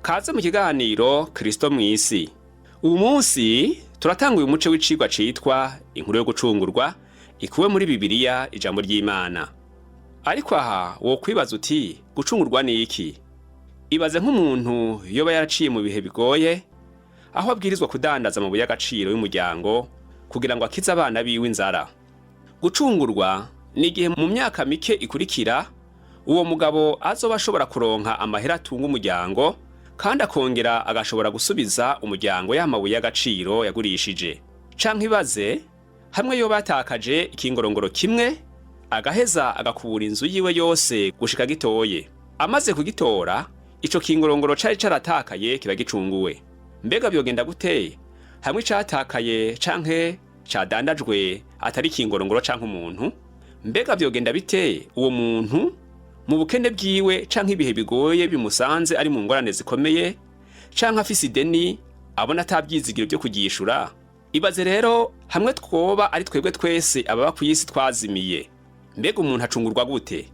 Kaze mu kiganiro Kristo mw'isi. Uyu munsi turatanguye umuce w'icigwa citwa inkuru yo gucungurwa ikuwe muri Bibiliya ijambo ry'Imana. Ariko aha wokwibaza uti gucungurwa ni iki? Ibaze nk'umuntu yoba yaraciye mu bihe bigoye aho abwirizwa kudandaza amabuye y'agaciro y'umuryango kugira ngo akize abana biwe inzara. Gucungurwa ni igihe mu myaka mike ikurikira uwo mugabo azoba ashobora kuronka amahera atunga umuryango kandi akongera agashobora gusubiza umuryango ya mabuye y'agaciro yagurishije. Canke ibaze hamwe yoba yatakaje ikingorongoro kimwe agaheza agakubura inzu yiwe yose gushika gitoye. Amaze kugitora ico kingorongoro cari caratakaye kiba gicunguwe. Mbega vyogenda gute hamwe icatakaye canke cadandajwe atari ikingorongoro canke umuntu? Mbega vyogenda bite uwo muntu mu bukene bwiwe canke ibihe bigoye bimusanze ari mu ngorane zikomeye canke afise ideni abona atavyizigiro vyo kuryishura? Ibaze rero hamwe twoba ari twebwe twese ababa kw'isi twazimiye. Mbega umuntu acungurwa gute?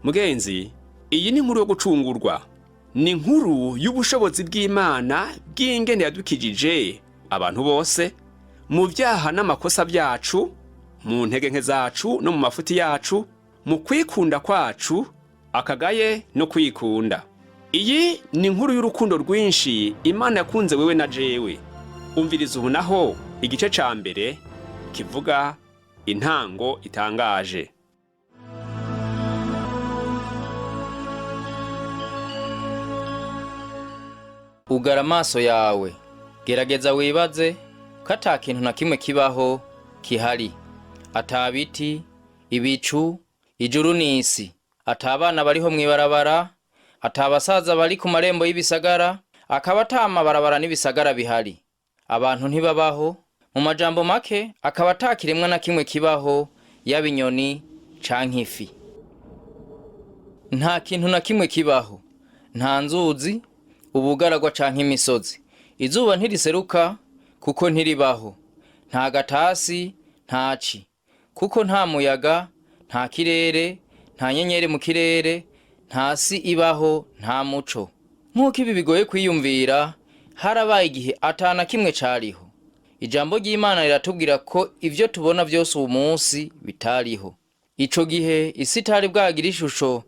Mugenzi, iyi ni inkuru yo gucungurwa. Ni inkuru y'ubushobozi bw'Imana bw'ingene yadukijije abantu bose mu vyaha n'amakosa vyacu, mu ntege nke zacu no mu mafuti yacu, mu kwikunda kwacu, akagaye no kwikunda. Iyi ni inkuru y'urukundo rwinshi Imana yakunze wewe na jewe. Umviriza ubu naho igice ca mbere kivuga intango itangaje. Ugara amaso yawe, gerageza wibaze ko ata kintu na kimwe kibaho kihari, ata biti, ibicu, ijuru n'isi, ata bana bariho mw'ibarabara, ata basaza bari ku marembo y'ibisagara, akaba ata mabarabara n'ibisagara bihari. Abantu ntibabaho, mu majambo make akaba ata kiremwa na kimwe kibaho, yaba inyoni canke ifi. Nta kintu na kimwe kibaho, nta nzuzi, ubugaragwa canke imisozi. Izuba ntiriseruka kuko ntiribaho, nta gatasi, nta ci, kuko nta muyaga, nta kirere, nta nyenyeri mu kirere, nta si ibaho, nta muco. Nk'uko ibi bigoye kwiyumvira, harabaye igihe ata na kimwe cariho. Ijambo ry'Imana riratubwira ko ivyo tubona vyose uwu munsi bitariho. Ico gihe isi itari bwagira ishusho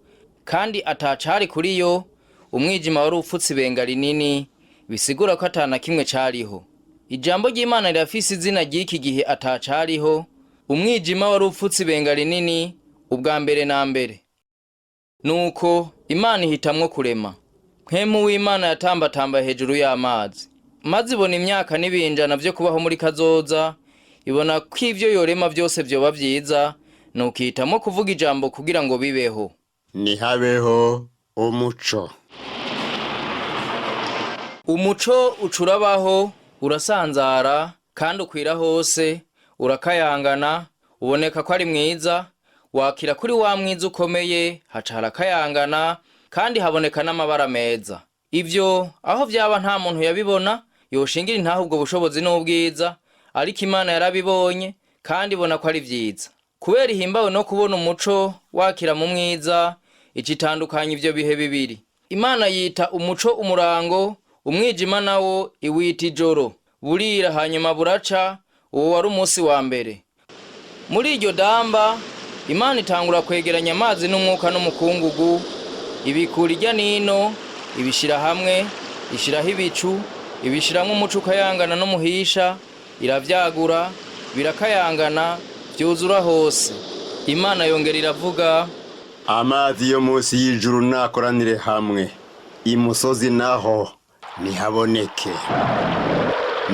kandi atacari kuri yo, umwijima wari upfutse ibenga rinini, bisigura ko ata na kimwe cariho. Ijambo ry'Imana rirafise izina ry'iki gihe atacariho, umwijima wari upfutse ibenga rinini ubwa mbere na mbere. Nuko Imana ihitamwo kurema. Mpwemu w'Imana yatambatamba hejuru y'amazi, maze ibona imyaka n'ibinjana vyo kubaho muri kazoza, ibona ko ivyo yorema vyose vyoba vyiza, nuko ihitamwo kuvuga ijambo kugira ngo bibeho. Nihabeho umuco. Umuco ucurabaho, urasanzara kandi ukwira hose, urakayangana, uboneka ko ari mwiza, wakira kuri wa mwiza ukomeye, haca harakayangana kandi haboneka n'amabara meza. Ivyo aho vyaba nta muntu yabibona, yoshingira intahe ubwo bushobozi n'ubwiza, ariko Imana yarabibonye kandi ibona ko ari vyiza. Kubera ihimbawe no kubona umuco wakira mu mwiza, ica itandukanya ivyo bihe bibiri. Imana yita umuco umurango, umwijima nawo iwita ijoro. Burira hanyuma buraca, uwo wari umusi wa mbere. Muri iryo damba, Imana itangura kwegeranya amazi n'umwuka n'umukungugu, ibikura irya nino, ibishira hamwe, ishiraho ibicu, ibishiramwo umuco ukayangana n'umuhisha, iravyagura, birakayangana, vyuzura hose. Imana yongera iravuga, Amazi yo munsi y'ijuru nakoranire hamwe, imusozi naho nihaboneke.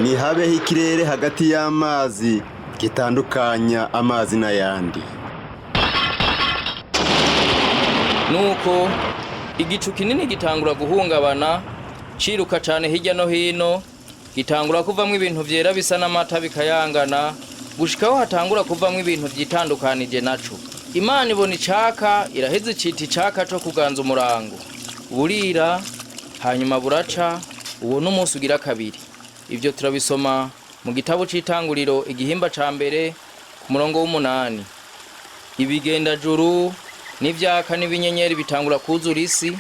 Nihabeho ikirere hagati y'amazi gitandukanya amazi n'ayandi. Nuko igicu kinini gitangura guhungabana, ciruka cane hirya no hino, gitangura kuvamwo ibintu vyera bisa n'amata bikayangana, gushikaho hatangura kuvamwo ibintu vyitandukanije naco. Imana ibona icaka, iraheza icita icaka co kuganza umurango. Burira, hanyuma buraca, uwo n'umunsi ugira kabiri. Ivyo turabisoma mu gitabo c'itanguriro igihimba ca mbere ku murongo w'umunani. Ibigendajuru n'ivyaka n'ibinyenyeri bitangura kuzura isi,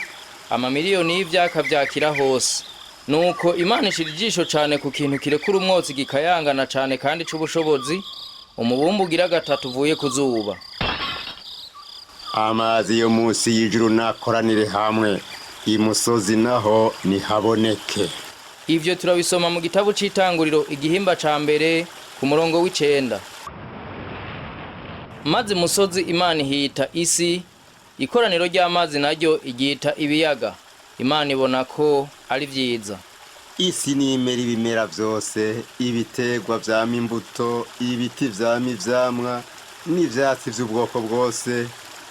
amamiliyoni y'ivyaka vyakira hose. Nuko Imana ishira ijisho cane ku kintu kirekura umwotsi gikayangana cane kandi c'ubushobozi, umubumbe ugira gatatu uvuye ku zuba. Amazi yo munsi y'ijuru nakoranire hamwe, imusozi naho nihaboneke. Ivyo turabisoma mu gitabo c'Itanguriro igihimba ca mbere ku murongo w'icenda. Maze musozi Imana ihita isi, ikoraniro ry'amazi naryo iryita ibiyaga. Imana ibona ko ari vyiza. Isi nimera ibimera vyose, ibiterwa vyama imbuto, ibiti vyama ivyamwa, n'ivyatsi vy'ubwoko bwose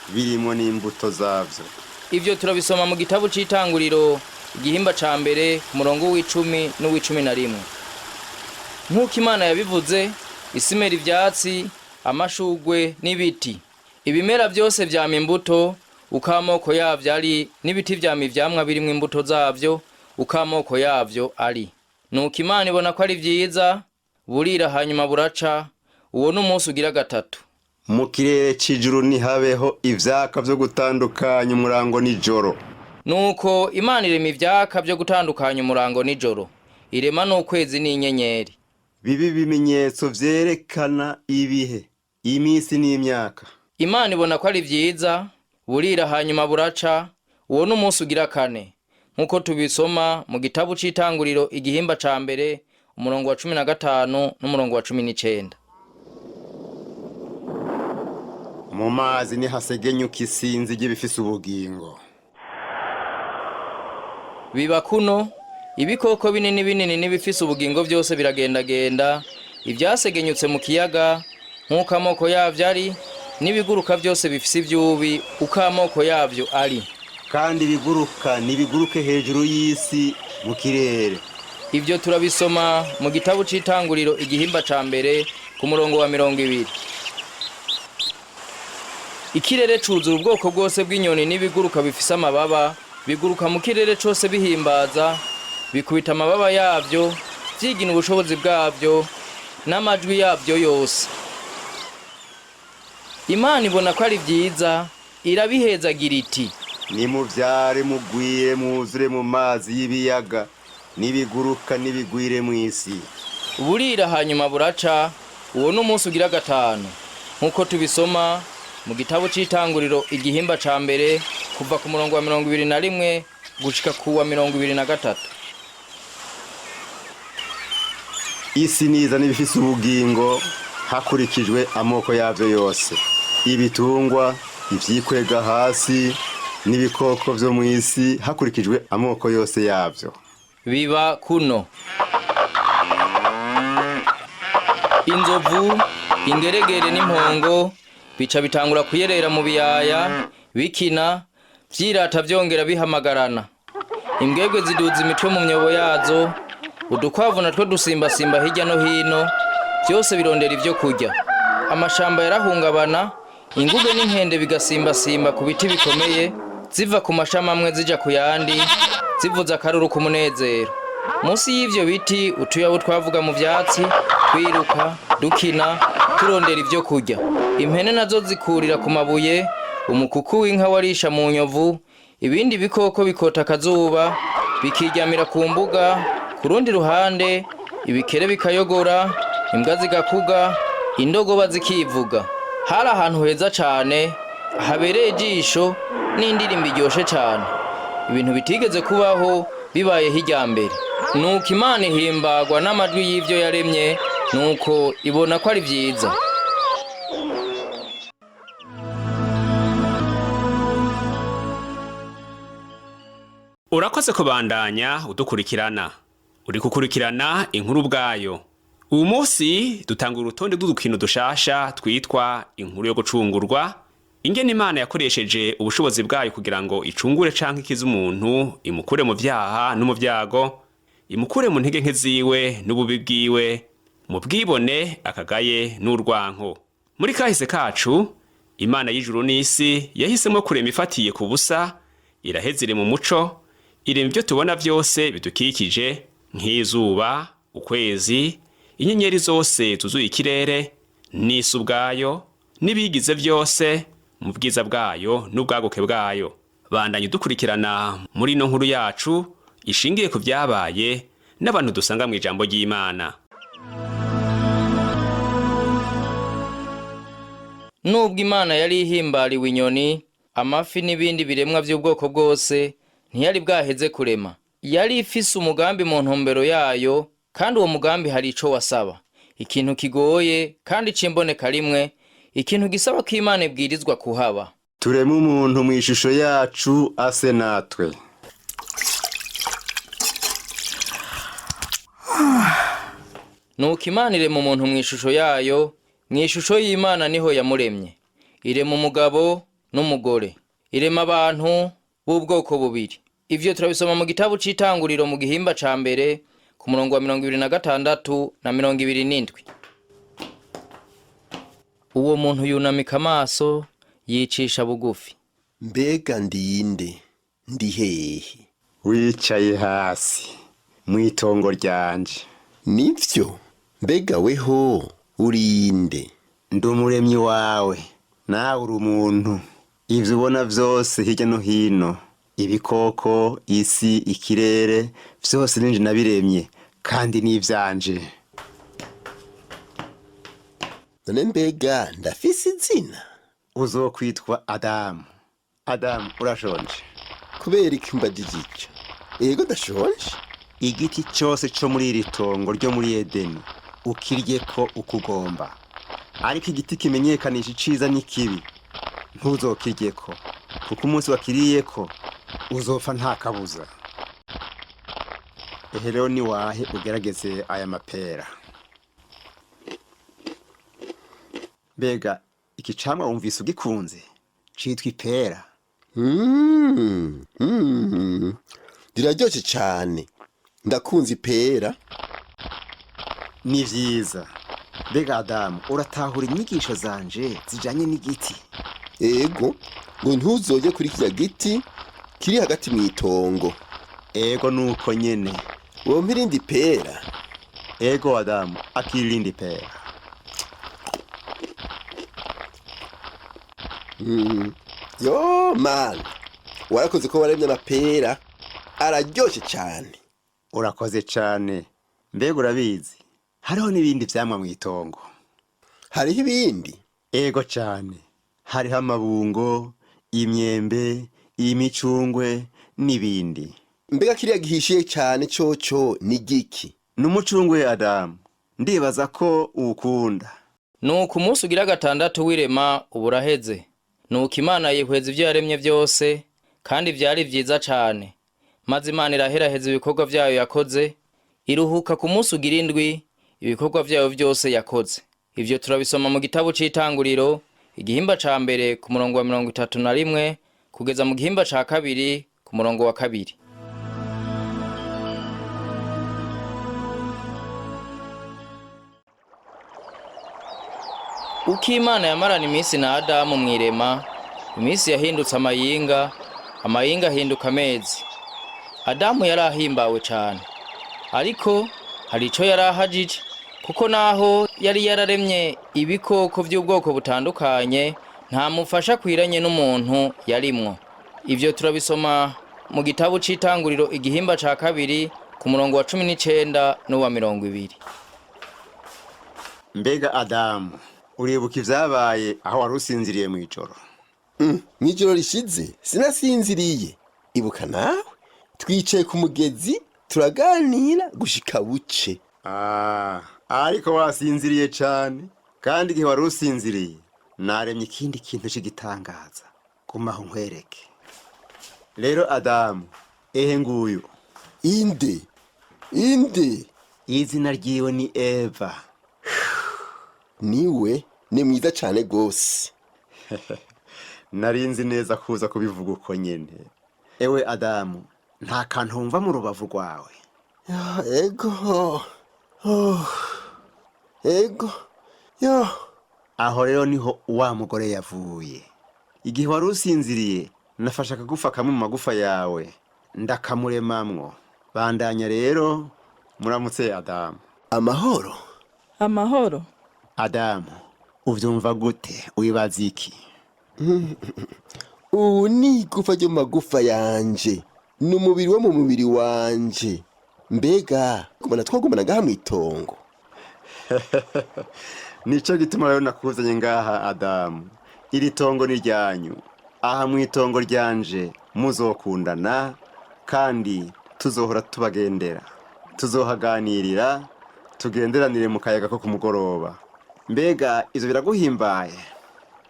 birimwo n'imbuto zavyo. Ivyo turabisoma mu gitabo c'Itanguriro igihimba ca mbere ku murongo w'icumi n'uw'icumi na rimwe. Nk'uko Imana yabivuze, isi imera ivyatsi, amashugwe n'ibiti. Ibimera vyose vyama imbuto, uko amoko yavyo ari, n'ibiti vyama ivyamwa birimwo imbuto zavyo, uko amoko yavyo ari. Nuko Imana ibona ko ari vyiza, burira hanyuma buraca, uwo ni umunsi ugira gatatu. Mu kirere c'ijuru ntihabeho ivyaka vyo gutandukanya umurango n'ijoro. Nuko Imana irema ivyaka vyo gutandukanya umurango n'ijoro, irema n'ukwezi n'inyenyeri. Bibe ibimenyetso vyerekana ibihe, iminsi n'imyaka. Imana ibona ko ari vyiza, burira hanyuma buraca, uwo ni umunsi ugira kane. Nk'uko tubisoma mu gitabo c'Itanguriro igihimba ca mbere, umurongo wa 15 n'umurongo wa 19. Mu mazi nihasegenyuka isinzi ry'ibifise ubugingo. Biba kuno, ibikoko binini binini n'ibifise ubugingo vyose biragendagenda, ivyasegenyutse mu kiyaga, nk'uko amoko yavyo ari, n'ibiguruka vyose bifise ivyubi, uko amoko yavyo ari. Kandi ibiguruka nibiguruke hejuru y'isi mu kirere. Ivyo turabisoma mu gitabo c'Itanguriro igihimba ca mbere ku murongo wa 20. Ikirere cuzura ubwoko bwose bw'inyoni n'ibiguruka bifise amababa, biguruka mu kirere cose bihimbaza, bikubita amababa yavyo, vyigina ubushobozi bwavyo n'amajwi yavyo yose. Imana ibona ko ari vyiza, irabihezagira iti: Nimuvyare mugwire mwuzure mu mazi y'ibiyaga, n'ibiguruka n'ibigwire mw'isi. Burira hanyuma buraca, uwo ni umunsi ugira gatanu. Nk'uko tubisoma mu gitabo c'Itanguriro igihimba ca mbere kuva ku murongo wa 21 gushika ku wa 23. Isi niza n'ibifise ubugingo hakurikijwe amoko yavyo yose, ibitungwa, ivyikwega hasi n'ibikoko vyo mw'isi hakurikijwe amoko yose yavyo. Biba kuno: inzovu, ingeregere n'impongo bica bitangura kuyerera mu biyaya, bikina, vyirata vyongera bihamagarana. Imbwebwe ziduza imitwe mu myobo yazo, udukwavu natwo dusimbasimba hirya no hino, vyose birondera ivyo kurya. Amashamba yarahungabana, inguge n'inkende bigasimbasimba ku biti bikomeye, ziva ku mashami amwe zija ku yandi, zivuza akaruru k'umunezero. Munsi y'ivyo biti utuyabu twavuga mu vyatsi, twiruka, dukina, turondera ivyo kurya. Impene nazo zikurira ku mabuye, umukuku w'inka warisha mu nyovu, ibindi bikoko bikota akazuba, bikiryamira ku mbuga, ku rundi ruhande ibikere bikayogora, imbwa zigakuga, indogoba zikivuga. Hari ahantu heza cane, habereye ijisho n'indirimbo iryoshe cane. Ibintu bitigeze kubaho bibaye hirya mbere. Nuko Imana ihimbagwa n'amajwi y'ivyo yaremye, nuko ibona ko ari vyiza. Urakoze kubandanya udukurikirana. Uri gukurikirana inkuru ubwayo. Uyu munsi dutanga urutonde rw'udukino dushasha twitwa inkuru yo gucungurwa, ingene Imana yakoresheje ubushobozi bwayo kugira ngo icungure canke ikize umuntu, imukure mu vyaha no mu vyago, imukure mu ntege nke ziwe n'ububi bwiwe, mu bwibone, akagaye n'urwanko. Muri kahise kacu, Imana y'ijuru n'isi yahisemwo kurema ifatiye ku busa, iraheza iri mu muco, irema ivyo tubona vyose bidukikije nk'izuba, ukwezi, inyenyeri zose zuzuye ikirere, n'isi ubwayo, n'ibigize vyose mu bwiza bwayo n'ubwaguke bwayo. Bandanye dukurikirana muri ino nkuru yacu. Ishingiye ku vyabaye n'abantu dusanga mu ijambo ry'Imana. Nubwo Imana yari ihimbariwe inyoni, amafi n'ibindi biremwa by'ubwoko bwose, ntiyari bwaheze kurema. Yari ifise umugambi mu ntumbero yayo, kandi uwo mugambi hari ico wasaba. Ikintu kigoye kandi c'imboneka rimwe, ikintu gisaba ko Imana ibwirizwa kuhaba. Tureme umuntu mu ishusho yacu ase natwe. Nuko Imana irema umuntu mu ishusho yayo, mu ishusho y'Imana niho yamuremye. Irema umugabo n'umugore. Irema abantu b'ubwoko bubiri. Ivyo turabisoma mu gitabo c'itanguriro mu gihimba ca mbere ku murongo wa 26 na 27. Uwo muntu yunamika amaso yicisha bugufi. Mbega ndinde, ndi hehe? Wicaye hasi mw'itongo ryanje. Nivyo, mbega weho urinde? Ndi umuremyi wawe, nawe uri umuntu. Ivyo ubona vyose hirya no hino, ibikoko, isi, ikirere, vyose ninje nabiremye kandi n'ivyanje. None mbega ndafise izina? Uzokwitwa Adamu. Adamu, urashonje? Kubera iki mbajije ico? Ego ndashonje. Igiti cose co muri iri tongo ryo muri Edeni ukiryeko uko ugomba, ariko igiti kimenyekanisha iciza n'ikibi ntuzokiryeko, kuko umunsi wakiriyeko uzopfa nta kabuza. Ehe rero niwahe ugerageze aya mapera. Mbega iki camwa wumvise ugikunze? Citwa ipera. Riraryoshe cane, ndakunze ipera. Ni vyiza. Mbega Adamu, uratahura inyigisho zanje zijanye n'igiti? Ego, ngo ntuzoje kuri kirya giti kiri hagati mw'itongo. Ego nuko nyene. Wompa irindi pera? Ego Adamu, akira irindi pera. Yo mana, warakoze ko waremye amapera, araryoshe cane. Urakoze cane. Mbega urabizi, hariho n'ibindi vyamwa mw'itongo. Hariho ibindi? Ego cane, hariho amabungo, imyembe, imicungwe n'ibindi. Mbega kiriya gihishiye cane coco ni giki? Ni umucungwe Adamu, ndibaza ko uwukunda. Nuko umunsi ugira gatandatu w'irema uba uraheze. Nuko Imana yihweza ivyo yaremye vyose, kandi vyari vyiza cane. Maze Imana iraheraheza ibikorwa vyayo yakoze, iruhuka ku munsi ugira indwi ibikorwa vyayo vyose yakoze. Ivyo turabisoma mu gitabo c'itanguriro, igihimba ca mbere ku murongo wa 31 kugeza mu gihimba ca kabiri ku murongo wa 2. Uko Imana yamarana iminsi na Adamu mw'irema, iminsi yahindutse amayinga, amayinga ahinduka amezi. Adamu yari ahimbawe cane, ariko hari ico yari ahajije, kuko naho yari yararemye ibikoko vy'ubwoko butandukanye, nta mufasha akwiranye n'umuntu yarimwo. Ivyo turabisoma mu gitabo c'itanguriro igihimba ca kabiri ku murongo wa 19 n'uwa 20. Mbega Adamu, uribuka ivyabaye aho wari usinziriye mw'ijoro? Mw'ijoro rishize sinasinziriye. Ibuka nawe, twicaye ku mugezi turaganira gushika buce. Ah, ariko wasinziriye cane, kandi igihe wari usinziriye naremye ikindi kintu c'igitangaza. Gumaho nkwereke. Rero Adamu, ehe nguyu. Inde, inde? Izina ryiwe ni Eva. Niwe ni mwiza cane gose. Narinzi neza kuza kubivuga uko nyene. Ewe Adamu, nta kantu wumva mu rubavu rwawe? Ego. Oh. Ego. Yo. Aho rero niho wa mugore yavuye. Igihe wari usinziriye, nafashe akagufa kamwe mu magufa yawe, ndakamuremamwo. Bandanya rero, muramutse Adamu. Amahoro. Amahoro. Adamu, uvyumva gute? Wibaza iki? Ubu ni igufa ryo mu magufa yanje. Ni umubiri wo mu mubiri wanje. Mbega gumana twogumana ngaha mw'itongo? Nico gituma rero nakuzanye ngaha, Adamu. Iri tongo ni ryanyu. Aha mw'itongo ryanje muzokundana, kandi tuzohora tubagendera, tuzohaganirira, tugenderanire mu kayaga ko ku mugoroba. Mbega ivyo biraguhimbaye?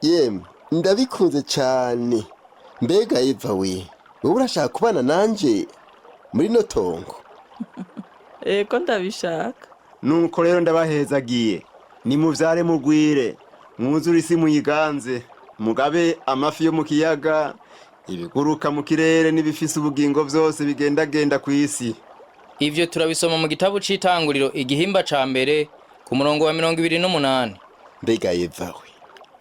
Yemwe, ndabikunze cane. Mbega Eva we, wowe urashaka kubana nanje muri no tongo? Ego, ndabishaka. Nuko rero ndabahezagiye, nimuvyare mugwire, mwuzure isi muyiganze, mugabe amafi yo mu kiyaga, ibiguruka mu kirere n'ibifise ubugingo vyose bigendagenda ku isi. Ivyo turabisoma mu gitabo c'Itanguriro, igihimba ca mbere, ku murongo wa 28. Mbega Eva we,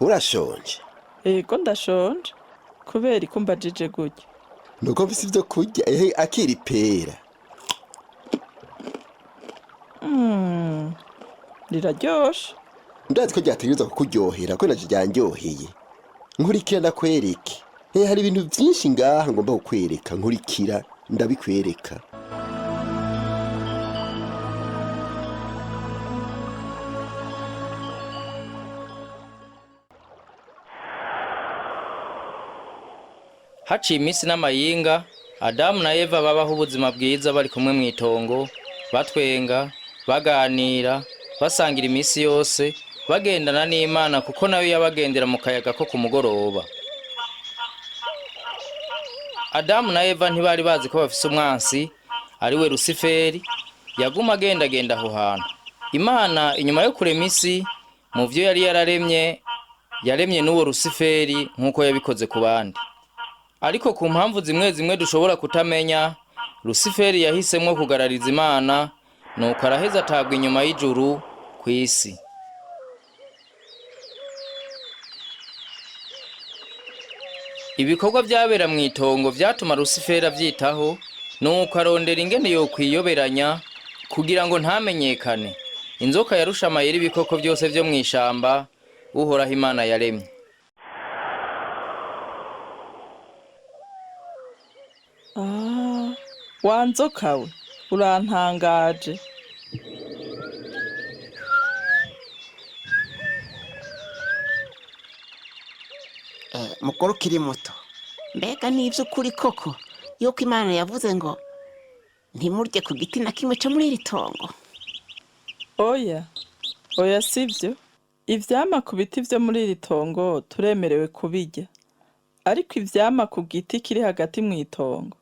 urashonje? Ego, ndashonje. Kubera ikumbajije gutya? Nuko mfise ivyo kurya. Ehe, akira ipera. Riraryoshe. Ndazi ko ryategerezwa kukuryohera, ko naje ryanryoheye. Nkurikira ndakwereke. Hari ibintu vyinshi ngaha ngomba kukwereka. Nkurikira ndabikwereka. Haciye iminsi n'amayinga, Adamu na Eva babaho ubuzima bwiza bari kumwe mw'itongo, batwenga, baganira, basangira iminsi yose, bagendana n'Imana kuko nayo yabagendera mu kayaga ko ku mugoroba. Adamu na Eva ntibari bazi ko bafise umwansi, ari we Rusiferi, yaguma agendagenda aho hantu. Imana inyuma yo kurema isi, mu vyo yari yararemye, yaremye n'uwo Rusiferi nk'uko yabikoze ku bandi. Ariko ku mpamvu zimwe zimwe dushobora kutamenya, Rusiferi yahisemwo kugarariza Imana, nuko araheza atabwa inyuma y'ijuru ku isi. Ibikorwa vyabera mw'itongo vyatuma Rusiferi avyitaho, nuko arondera ingene yokwiyoberanya kugira ngo ntamenyekane. Inzoka yarusha amayeri ibikoko vyose vyo mw'ishamba Uhoraho Imana yaremye. Ah, wa nzoka we, urantangaje. Mukuru ukiri muto, mbega ni iby'ukuri koko yuko Imana yavuze ngo ntimurye ku giti na kimwe cyo muri iri tongo? Oya, oya, sibyo. Ivyama ku biti vyo muri iri tongo turemerewe kubirya, ariko ivyama ku giti kiri hagati mw'itongo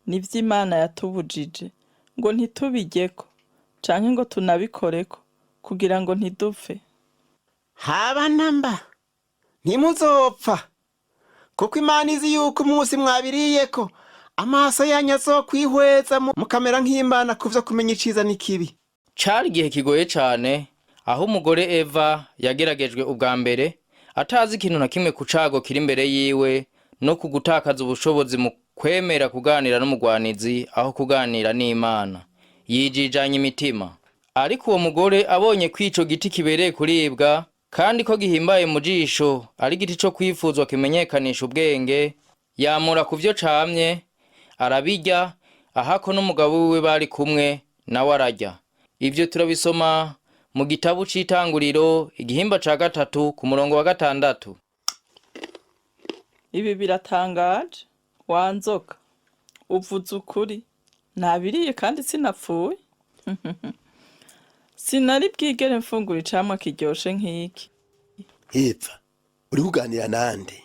nivyo Imana yatubujije ngo ntitubiryeko canke ngo tunabikoreko, kugira ngo ntidupfe. Haba namba. Ntimuzopfa, kuko Imana izi yuko umunsi mwabiriyeko amaso yanyu azokwihweza, mukamera nk'Imana ku vyo kumenya iciza n'ikibi. Cari igihe kigoye cane aho umugore Eva yageragejwe ubwa mbere, atazi ikintu na kimwe ku cago kiri imbere yiwe no ku gutakaza ubushobozi mu kwemera kuganira n'umugwanizi aho kuganira n'Imana. Yijijanye imitima. Ariko uwo mugore abonye ko ico giti kibereye kuribwa kandi ko gihimbaye mu jisho, ari igiti co kwifuzwa kimenyekanisha ubwenge, yamura ku vyo camye arabirya, ahako n'umugabo wiwe bari kumwe nawe ararya. Ivyo turabisoma mu gitabo c'Itanguriro, igihimba ca gatatu, ku murongo wa 6. Ibi biratangaje. Wa nzoka, uvuze ukuri, nabiriye kandi sinapfuye. Sinari bwigere mfungura icamwa kiryoshe nk'iki. Eva, uri kuganira nande?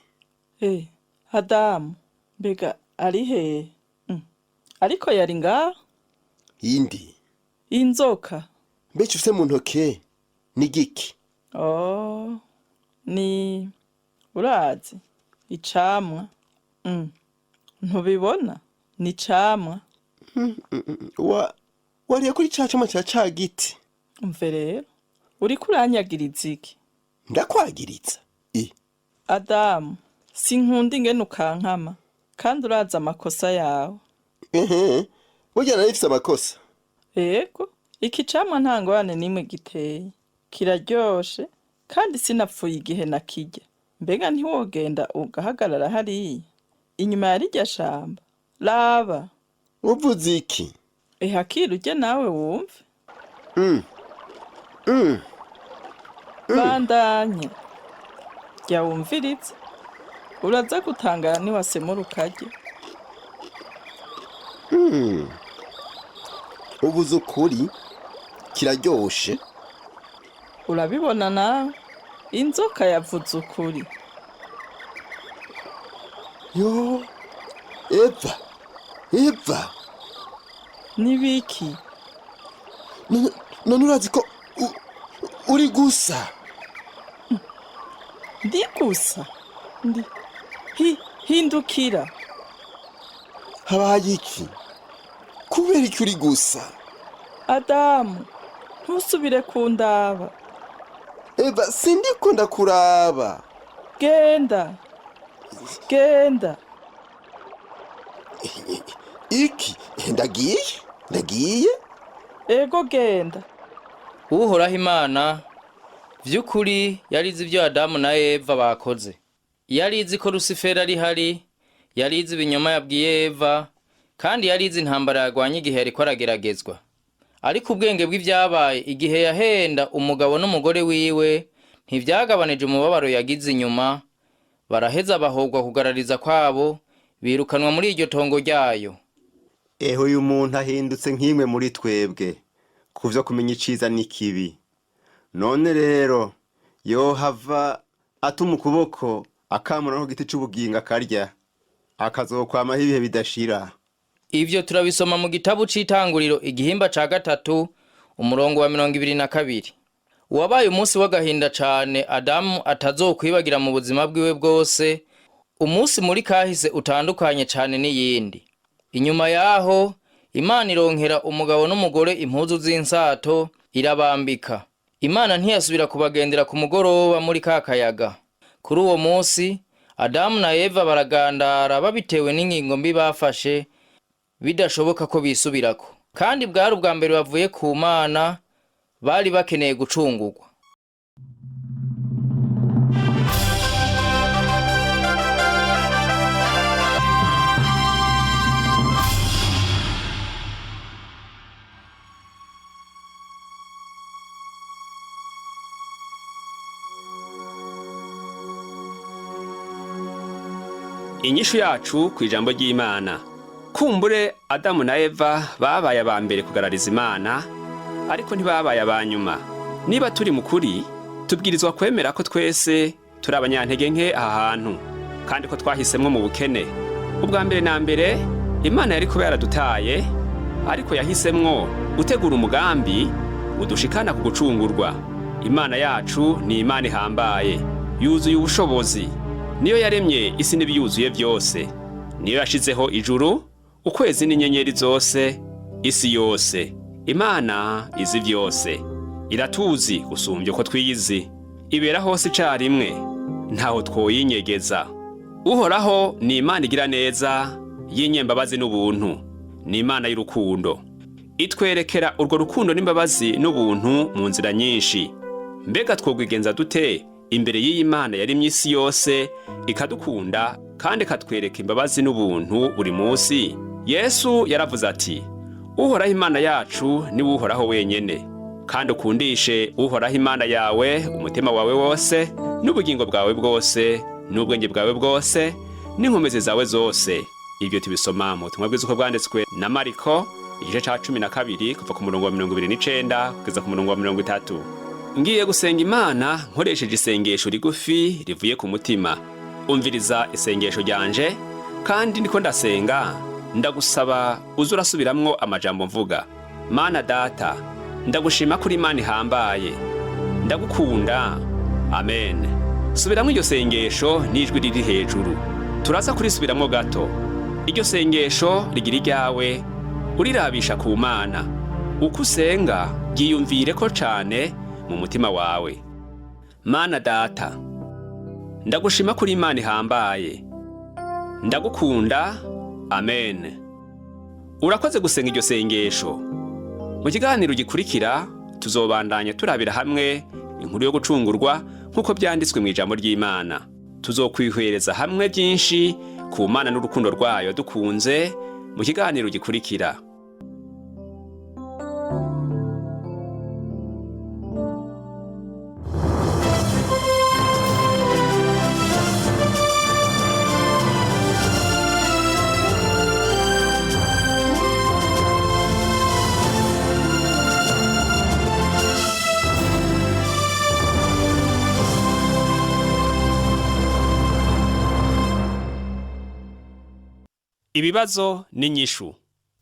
Adamu, mbega ari hehe? Ariko yari ngaha. Indi? Inzoka. Mbega ufise mu ntoke ni giki? Oh, ni urazi icamwa. Ntubibona? Ni icamwa. Wa wariye kuri ca camwa ca ca giti? Umve rero, uriko uranyagiriza iki? Ndakwagiritsa i? Adamu, sinkunda ingene ukankama, kandi urazi amakosa yawe. Ehe, burya nari mfise amakosa? Ego, iki camwa nta ngorane n'imwe giteye, kiraryoshe, kandi sinapfuye igihe nakirya. Mbega ntiwogenda ugahagarara hariya inyuma ya rirya shamba? Raba. Uvuze iki? Ehakira urye nawe wumve. Bandanya, jya wumvirize, uraza gutangara niwasemura ukarya. Ubuze ukuri, kiraryoshe. Urabibona nawe, inzoka yavuze ukuri. Yo, Eva, Eva! Nibiki? None urazi ko uri gusa? Ndi gusa? Ndi hindukira. Habaye iki? Kubera iki uri gusa? Adamu, ntusubire kundaba. Eva, sindiko ndakuraba. Genda, genda. Iki? Ndagiye, ndagiye. Ego, genda. Uhoraho Imana vy'ukuri yarizi ibyo Adamu na Eva bakoze. Yarizi ko Rusiferi ari hari, yarizi ibinyoma yabwiye Eva, kandi yarizi intambara yagwanye igihe yariko arageragezwa. Ariko ubwenge bw'ivyabaye igihe yahenda umugabo n'umugore wiwe ntivyagabanije umubabaro yagize inyuma. Baraheza bahogwa kugarariza kwabo, birukanwa muri iryo tongo ryayo. Ehe, uyu muntu ahindutse nk'imwe muri twebwe ku vyo kumenya iciza n'ikibi. None rero yohava atuma ukuboko akamura ku giti c'ubugingo akarya, akazokwamaho ibihe bidashira. Ivyo turabisoma mu gitabo c'Itanguriro, igihimba ca 3, umurongo wa 22. Wabaye umunsi w'agahinda cane Adamu atazokwibagira mu buzima bwiwe bwose, umunsi muri kahise utandukanye cane n'iyindi. Inyuma yaho, Imana ironkera umugabo n'umugore impuzu z'insato, irabambika. Imana ntiyasubira kubagendera ku mugoroba muri ka kayaga. Kuri uwo munsi, Adamu na Eva baragandara babitewe n'ingingo mbi bafashe, bidashoboka ko bisubirako. Kandi bwari ubwa mbere bavuye ku Mana, bari bakeneye gucungurwa. Inyishu yacu ku ijambo ry'Imana. Kumbure Adamu na Eva babaye aba mbere kugarariza Imana, ariko ntibabaye aba nyuma. Niba turi mu kuri, tubwirizwa kwemera ko twese turi abanyantege nke aha hantu, kandi ko twahisemwo mu bukene. Ubwa mbere na mbere, Imana yari kuba yaradutaye, ariko yahisemwo gutegura umugambi udushikana ku gucungurwa. Imana yacu ni Imana ihambaye, yuzuye ubushobozi. Niyo yaremye isi n'ibiyuzuye byose, niyo yashizeho ijuru, ukwezi n'inyenyeri zose, isi yose. Imana izi byose, iratuzi gusumbya uko twiyizi, ibera hose icarimwe, ntaho twoyinyegeza. Uhoraho ni Imana igira neza, y'inyembabazi n'ubuntu, ni Imana y'urukundo. Itwerekera urwo rukundo n'imbabazi n'ubuntu mu nzira nyinshi. Mbega twogwigenza dute imbere y'iyi Mana yaremye isi yose, ikadukunda kandi ikatwereka imbabazi n'ubuntu buri munsi? Yesu yaravuze ati: "Uhoraho Imana yacu niwe Uhoraho wenyene, kandi ukundishe Uhoraho Imana yawe umutima wawe wose, n'ubugingo bwawe bwose, n'ubwenge bwawe bwose, n'inkomezi zawe zose." Ibyo tubisoma mu butumwa bwiza uko bwanditswe na Mariko, igice ca 12, kuva ku murongo wa 29 kugeza ku murongo wa 30. Ngiye gusenga Imana nkoresheje isengesho rigufi rivuye ku mutima. Umviriza isengesho ryanje, kandi ndiko ndasenga ndagusaba uze urasubiramwo amajambo mvuga. Mana Data, ndagushima kuri Imana ihambaye, ndagukunda. Amen. Subiramwo iryo sengesho n'ijwi riri hejuru. Turaza kurisubiramwo gato. Iryo sengesho rigira iryawe, urirabisha ku Mana. Uko usenga, ryiyumvire ko cane mu mutima wawe. Mana Data, ndagushima kuri Imana ihambaye, ndagukunda. Amen. Urakoze gusenga iryo sengesho. Mu kiganiro gikurikira tuzobandanya turabira hamwe inkuru yo gucungurwa nk'uko byanditswe mu ijambo ry'Imana. Tuzokwihwereza hamwe byinshi ku Mana n'urukundo rwayo dukunze. mu kiganiro gikurikira. Ibibazo n'inyishu.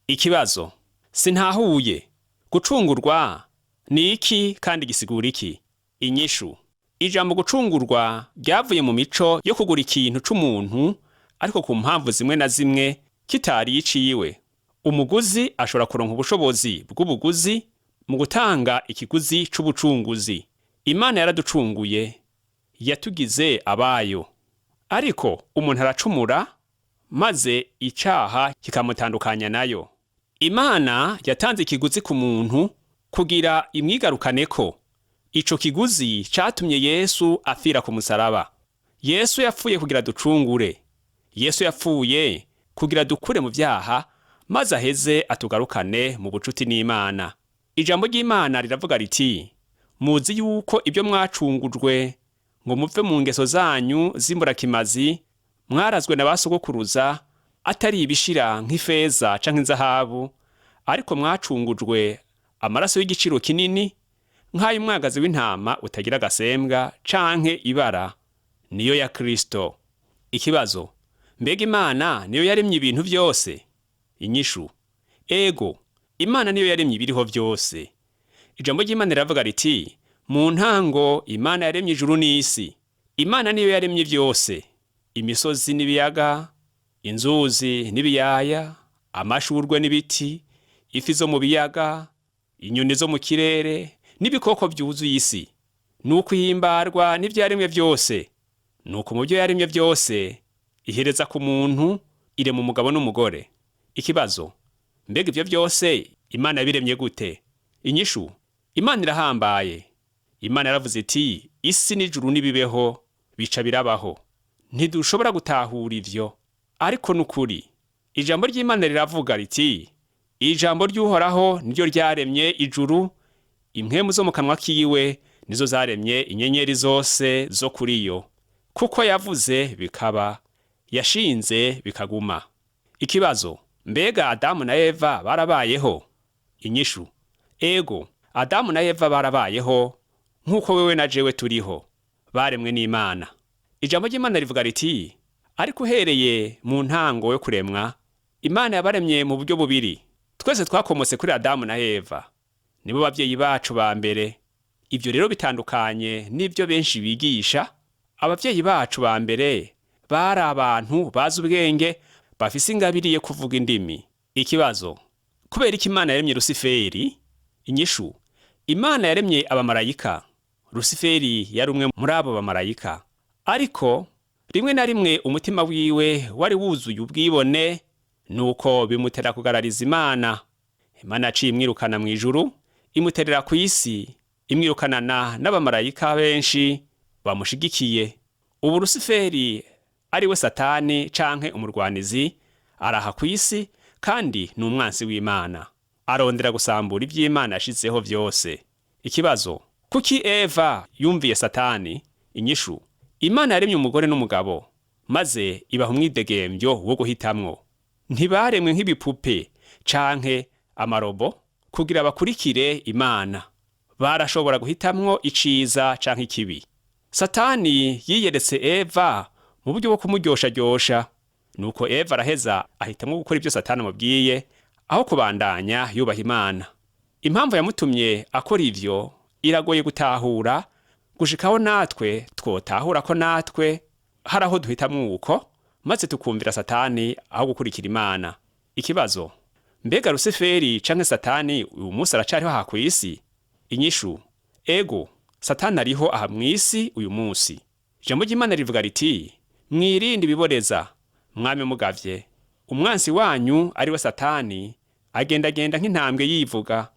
Ikibazo: sintahuye. Gucungurwa ni iki kandi gisigura iki? Inyishu: ijambo gucungurwa ryavuye mu mico yo kugura ikintu c'umuntu, ariko ku mpamvu zimwe na zimwe kitari iciwe. Umuguzi ashobora kuronka ubushobozi bw'ubuguzi mu gutanga ikiguzi c'ubucunguzi. Imana yaraducunguye, yatugize abayo. Ariko umuntu aracumura, maze icaha kikamutandukanya nayo. Imana yatanze ikiguzi ku muntu kugira imwigarukaneko. Ico kiguzi catumye Yesu afira ku musaraba. Yesu yapfuye kugira ducungure. Yesu yapfuye kugira dukure mu vyaha, maze aheze atugarukane mu bucuti n'Imana. Ijambo ry'Imana riravuga riti: muzi yuko ibyo mwacungujwe ngo muve mu ngeso zanyu z'imburakimazi mwarazwe na ba sogokuruza, atari ibishira nk'ifeza canke inzahabu, ariko mwacungujwe amaraso y'igiciro kinini nk'ay'umwagazi w'intama utagira agasembwa canke ibara, niyo ya Kristo. Ikibazo: mbega Imana niyo yaremye ibintu vyose? Inyishu: ego, Imana niyo yaremye ibiriho vyose. Ijambo ry'Imana riravuga riti: mu ntango Imana yaremye ijuru n'isi. Imana niyo yaremye vyose: imisozi n'ibiyaga, inzuzi n'ibiyaya, amashurwe n'ibiti, ifi zo mu biyaga, inyoni zo mu kirere n'ibikoko vyuzuye isi. Ni ukuhimbarwa n'ivyaremwe vyose. Nuko mu byo yaremye vyose ihereza ku muntu, irema umugabo n'umugore. Ikibazo: mbega ivyo vyose Imana yabiremye gute? Inyishu: Imana irahambaye. Imana yaravuze iti: isi n'ijuru nibibeho, bica birabaho. Ntidushobora gutahura ivyo, ariko nukuri. Ijambo ry'Imana riravuga riti: ijambo ry'Uhoraho niryo ryaremye ijuru, impwemu zo mu kanwa kiwe nizo zaremye inyenyeri zose zo kuri yo. Kuko yavuze bikaba, yashinze bikaguma. Ikibazo: mbega Adamu na Eva barabayeho? Inyishu: ego, Adamu na Eva barabayeho nk'uko wewe na jewe turiho. Baremwe n'Imana. Ijambo ry'Imana rivuga riti: ariko uhereye mu ntango yo kuremwa, Imana yabaremye mu buryo bubiri. Twese twakomotse kuri Adamu na Eva, nibo bavyeyi bacu ba mbere. Ivyo rero bitandukanye n'ivyo benshi bigisha. Abavyeyi bacu ba mbere bari abantu bazi ubwenge, bafise ingabire yo kuvuga indimi. Ikibazo: kubera iki Imana yaremye Rusiferi? Inyishu: Imana yaremye abamarayika. Rusiferi yari umwe muri abo bamarayika, ariko rimwe na rimwe umutima wiwe wari wuzuye ubwibone, nuko bimutera kugarariza Imana. Imana yaciye imwirukana mu ijuru, imuterera ku isi, imwirukanana n'abamarayika benshi bamushigikiye. Ubu Rusiferi, ari we Satani canke umurwanizi, araha ku isi kandi ni umwansi w'Imana. Arondera gusambura ivy'Imana yashizeho vyose. Ikibazo: kuki Eva yumviye Satani? Inyishu: Imana yaremye umugore n'umugabo, maze ibaha umwidegemvyo wo guhitamwo. Ntibaremwe nk'ibipupe canke amarobo kugira bakurikire Imana. Barashobora guhitamwo iciza canke ikibi. Satani yiyeretse Eva mu buryo bwo kumuryosharyosha. Nuko Eva araheza ahitamwo gukora ibyo Satani amubwiye aho kubandanya yubaha Imana. Impamvu yamutumye akora ivyo iragoye gutahura, gushikaho natwe twotahura ko natwe hari aho duhitamwo uko, maze tukumvira Satani aho gukurikira Imana. Ikibazo: mbega Rusiferi canke Satani uyu munsi aracariho aha kw'isi? Inyishu: ego, Satani ariho aha mw'isi uyu munsi. Ijambo ry'Imana rivuga riti: mwirinde ibiboreza, mwame mugavye. Umwansi wanyu ari we Satani agendagenda nk'intambwe yivuga.